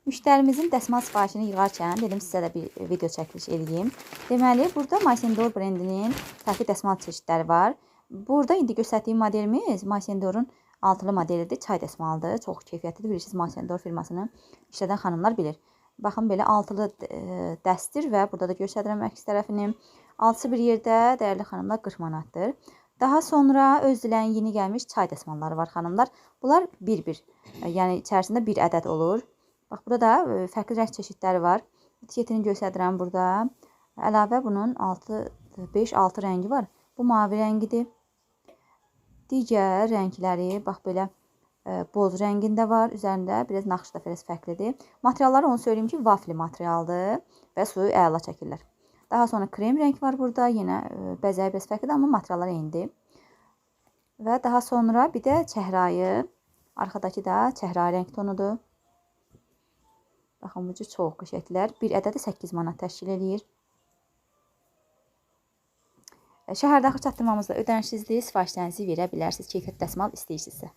Müştərimizin dəsmal sifarişini yığarkən dedim sizə də bir video çəkiliş eləyim. Deməli, burada Maysendor brendinin fərqli dəsmal çeşidləri var. Burada indi göstərdiyim modelimiz Maysendorun altılı modelidir. Çay dəsmalıdır. Çox keyfiyyətlidir. Bilirsiniz, Maysendor firmasını işlədən xanımlar bilir. Baxın, belə altılı dəstir və burada da göstərirəm əks tərəfini. Altısı bir yerdə, dəyərli xanımlar, 40 manatdır. Daha sonra öz diləyin yeni gəlmiş çay dəsmalları var xanımlar. Bunlar bir-bir, yəni içərisində bir ədəd olur. Bax, burada da fərqli rəng çeşidləri var. Etiketini göstərirəm burada. Əlavə bunun 5-6 rəngi var. Bu mavi rəngidir. Digər rəngləri, bax belə boz rəngində var. Üzərində biraz naxış da biraz fərqlidir. Materialları onu söyləyim ki, vafli materialdır və suyu əla çəkirlər. Daha sonra krem rəng var burada. Yenə bəzəyi biraz fərqlidir, amma materiallar eynidir. Və daha sonra bir də çəhrayı, arxadakı da çəhrayı rəng tonudur. Baxın, bu cür çox qəşəngdirlər. Bir ədədi 8 manat təşkil eləyir. Şəhər daxil çatdırmamızda ödənişsizdir. Sifarişlərinizi verə bilərsiniz. Keyfiyyət dəsmal istəyirsinizsə.